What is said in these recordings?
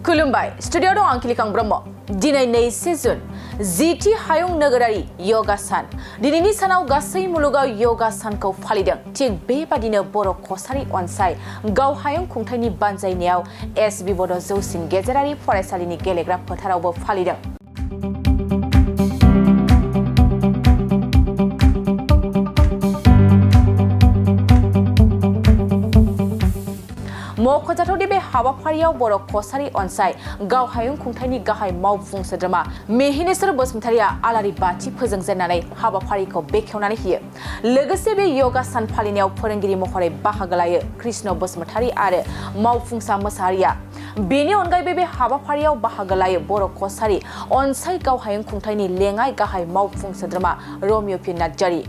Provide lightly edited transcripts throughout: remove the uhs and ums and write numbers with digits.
खुलुमबाय स्टुडिअ' दं आं किलिकां ब्रह्म दिनै 2 जुन जिथि हायुं नोगोरारि योगा सान दिनैनि सानाव गासै मुलुगाव योगा सानखौ फालिदों थिग बेबादिनो बर' कसारी अनसाय गाव हायुं खुंथायनि बानजायनायाव एसबि बड' जौसिन गेजेरारि फरायसालिनि गेलेग्रा फोथारावबो फालिदों मख'जाथावदि बे हाबाफारियाव बर' कसारी अनसाय गाव हायुं खुंथायनि गाहाय मावफुं सोद्रोमा मेहिनेश्वर बसुमतारिया आलारि बाथि फोजोंजेननानै हाबाफारिखौ बेखेवनानै होयो लोगोसे बे योगा सान फालिनायाव फोरोंगिरि महरै बाहागो लायो कृष्ण बसुमतारि आरो मावफुंसा मोसाहारिया बेनि अनगायैबो बे हाबाफारियाव बाहागो लायो बर' कसारी अनसाय गाव हायुं खुंथायनि लेङाइ गाहाय मावफुं सोद्रोमा रमिय' पि नार्जारि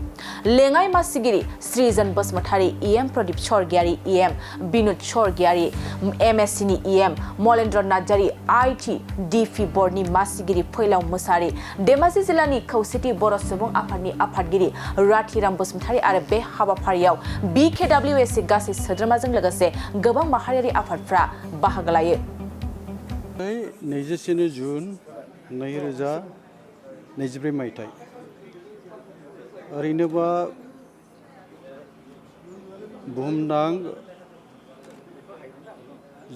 लेङाइ मासिगिरि सृजन बसुमतारि इएम प्रदीप स्वर्गियारि इएम बिनुद स्वर्गियारि एमएससिनि EM Malendra Narzary IT DP बर्डनि मासिगिरि फैलाव मोसाहारि धेमाजि जिल्लानि खौसेथि बर' सुबुं आफादनि आफादगिरि राथिराम बसुमतारि आरो बे हाबाफारियाव बिकेडब्लिउएसि गासै सोद्रोमाजों लोगोसे गोबां माहारियारि आफादफ्रा बाहागो लायो 21 जुन 2024 मायथाइ ओरैनोबा बुहुमनां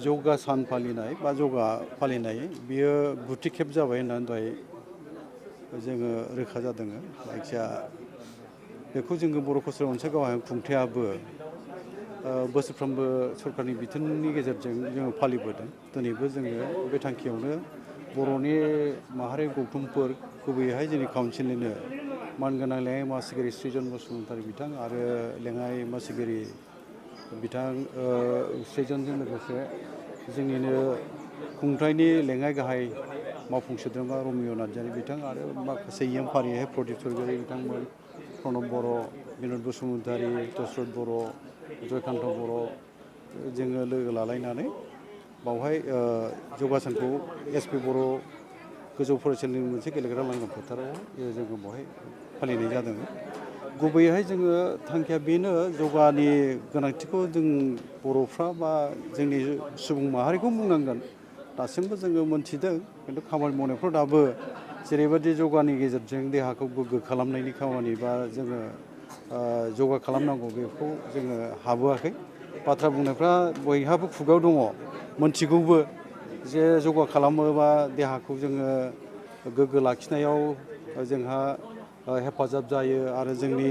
योगा सान फालिनाय बा योगा फालिनाय बियो गुथि खेब जाबाय होननानै दहाय जोङो रोखा जादों जायखिया बेखौ जोङो बर' कसारी अनसाय गाव हायुं खुंथायाबो बोसोरफ्रोमबो सरकारनि बिथोननि गेजेरजों जोङो फालिबोदों दिनैबो जोङो बे थांखियावनो बर'नि माहारि गौथुमफोर गुबैयैहाय जोंनि काउन्सिलनिनो मानगोनां लेङाइ मासिगिरि सृजन बसुमतारि बिथां आरो लेङाइ मासिगिरि बिथां सृजनजों लोगोसे जोंनिनो खुंथायनि लेङाइ गाहाय मावफुं सोद्रोमा रमिय' नार्जारि बिथां आरो माखासे इएम फारियैहाय प्रदीप स्वर्गियारि बिथांमोन प्रणब बर' बिनुद बसुमतारि दशरथ बर' जयकान्त बर' जोङो लोगो लालायनानै बावहाय योगा सानखौ एसपि बर' गोजौ फरायसालिनि मोनसे गेलेग्रा लांदां फोथाराव जोङो बेवहाय फालिनाय जादों गुबैयैहाय जोङो थांखिया बेनो योगानि गोनांथिखौ जों बर'फ्रा बा जोंनि सुबुं माहारिखौ बुंनांगोन दासिमबो जोङो मोन्थिदों खिन्थु खामानि मावनायफ्राव दाबो जेरैबायदि योगानि गेजेरजों देहाखौ गोग्गो खालामनायनि खामानि बा जोङो योगा खालामनांगौ बेखौ जोङो हाबोआखै बाथ्रा बुंनायफ्रा बयहाबो खुगायाव दङ मोन्थिगौबो जे योगा खालामोबा देहाखौ जोङो गोग्गो लाखिनायाव जोंहा हेफाजाब जायो आरो जोंनि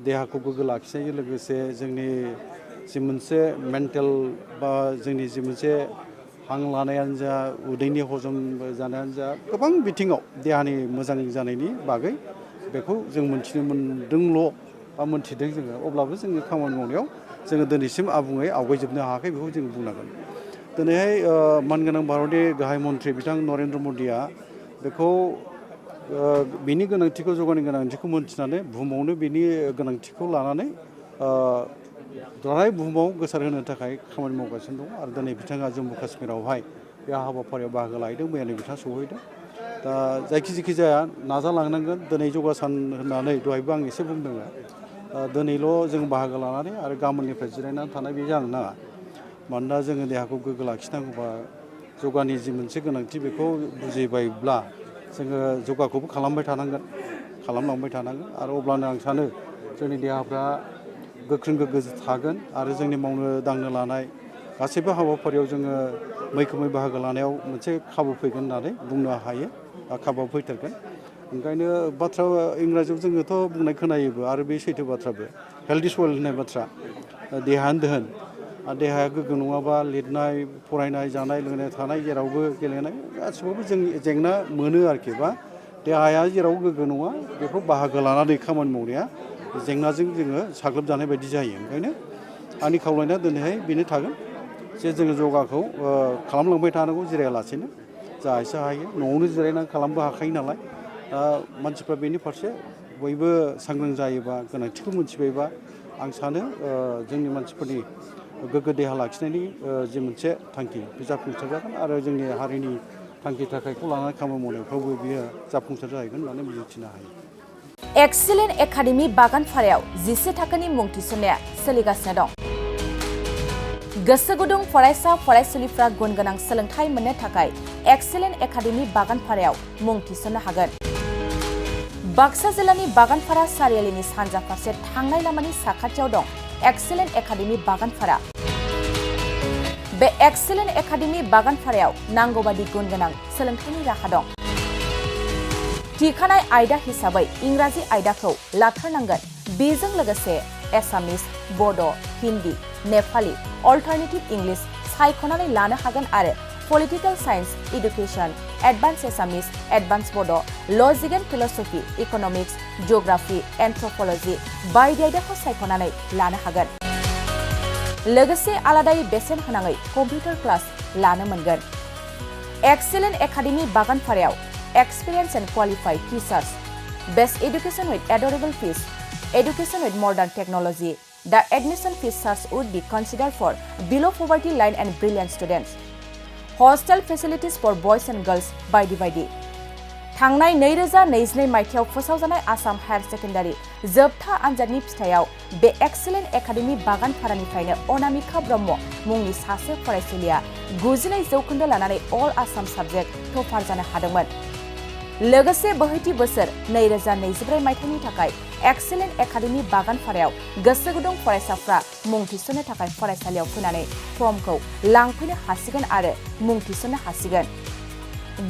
देहाखौ गोग्गो लाखिनायजों लोगोसे जोंनि जि मोनसे मेन्टेल बा जोंनि जि मोनसे हां लानायानो जा उदैनि हजम जानायानो जा गोबां बिथिङाव देहानि मोजां जानायनि बागै बेखौ जों मोन्थिनो मोन्दोंल' बा मोन्थिदों जोङो अब्लाबो जोङो खामानि मावनायाव जोङो दिनैसिम आबुङै आवगायजोबनो हायाखै बेखौ जों बुंनांगोन दिनैहाय मानगोनां भारतनि गाहाय मन्थ्रि बिथां नरेन्द्र मदिया बेखौ बिनि गोनांथिखौ योगानि गोनांथिखौ मोन्थिनानै बुहुमावनो बिनि गोनांथिखौ लानानै द्राय बुहुमाव गोसारहोनो थाखाय खामानि मावगासिनो दं आरो दिनै बिथाङा जम्मु काश्मीरावहाय बे हाबाफारियाव बाहागो लाहैदों मैयानो बिथाङा सौहैदों दा जायखि जाया नाजालांनांगोन दिनै योगा सान होननानै दहायबो आं एसे बुंदों दिनैल' जों बाहागो लानानै आरो गाबोननिफ्राय जिरायनानै थानाय बे जानो नाङा मानोना जोङो देहाखौ गोग्गो लाखिनांगौबा योगानि जि मोनसे गोनांथि बेखौ बुजिबायब्ला जोङो योगाखौबो खालामलांबाय थानांगोन आरो अब्लानो आं सानो जोंनि देहाफ्रा गोख्रों गोग्गो थागोन आरो जोंनि मावनो दांनो लानाय गासैबो हाबाफारियाव जोङो मैखोमै बाहागो लानायाव मोनसे खाबु फैगोन होननानै बुंनो हायो खाबुआ फैथारगोन ओंखायनो बाथ्रा इंराजियाव जोङोथ' बुंनाय खोनायोबो आरो बे सैथो बाथ्राबो हेल्थ इज वेल्थ होननाय बाथ्रा देहायानो दोहोन आरो देहाया गोग्गो नङाबा लिरनाय फरायनाय जानाय लोंनाय थानाय जेरावबो गेलेनाय गासिबावबो जों जेंना मोनो आरोखि बा देहाया जेराव गोग्गो नङा बेखौ बाहागो लानानै खामानि मावनाया जेंनाजों जोङो साग्लोबजानाय बायदि जायो ओंखायनो आंनि खावलायनाया दिनैहाय बेनो थागोन जे जोङो योगाखौ खालामलांबाय थानांगौ जिरायालासेनो जा एसे हायो न'आवनो जिरायनानै खालामबो हाखायो नालाय दा मानसिफ्रा बेनि फारसे बयबो सांग्रां जायोबा गोनांथिखौ मोनथिबायबा आं सानो जोंनि मानसिफोरनि गोग्गो देहा लाखिनायनि जि मोनसे थांखि बे जाफुंसार जागोन आरो जोंनि हारिनि थांखि थाखायखौ लानानै खामानि मावनायफ्रावबो बियो जाफुंसार जाहैगोन होननानै मिजिंथिनो हायो एक्सिलेन्ट एकाडेमि बागानपारायाव 10 थाखोनि मुं थिसननाया सोलिगासिनो दं गोसो गुदुं फरायसा फरायसुलिफ्रा गुन गोनां सोलोंथाइ मोननो थाखाय एक्सेलेन्ट एकाडेमि बागानपारायाव मुं थिसननो हागोन। बाक्सा जिल्लानि बागानपारा सारियालिनि सानजा फारसे थांनाय लामानि साखाथियाव दं एक्सेलेन्ट एकाडेमि बागानपारा। बे एक्सेलेन्ट एकाडेमि बागानपारायाव नांगौबादि गुन गोनां सोलोंथाइनि राहा दं। थिखानाय आयदा हिसाबै इंराजि आयदाखौ लाथारनांगोन। बेजों लोगोसे एसामिस, बड', हिन्दी, नेपाली, अल्टारनेटिभ इंलिश सायख'नानै लानो हागोन आरो पलिटिकल साइन्स, एडुकेशन, एडभान्स एसामिस, एडभान्स बड', लजिक एन्ड फिलसफी, इकनमिक्स, जिअग्राफी, एन्थ्रपलजि बायदि आयदाखौ सायख'नानै लानो हागोन। लोगोसे आलादायै बेसेन होनाङै कम्पिउटार क्लास लानो मोनगोन। एक्सेलेन्ट एकाडेमि बागानपारायाव experience and qualified teachers, best education with adorable fees, education with modern technology. The admission fees charge would be considered for below poverty line and brilliant students. Hostel facilities for boys and girls बायदि। थांनाय 2022 मायथाइयाव फोसावजानाय Assam higher secondary जोबथा आनजादनि फिथाइयाव बे excellent academy बागानपारानिफ्रायनो Anamika Brahma मुंनि सासे फरायसुलिया 92% लानानै अल आसाम साबजेक्ट टपार जानो हादोंमोन। लोगोसे बोहैथि बोसोर 2024 मायथाइनि थाखाय एक्सेलेन्ट एकाडेमि बागानपारायाव गोसो गुदुं फरायसाफ्रा मुं थिसननो थाखाय फरायसालियाव फैनानै फर्मखौ लांफैनो हासिगोन आरो मुं थिसननो हासिगोन।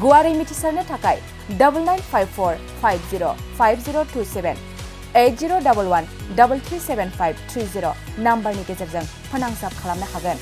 गुवारै मिथिसारनो थाखाय 9954505027 8011337530 नाम्बारनि गेजेरजों फोनांजाब खालामनो हागोन।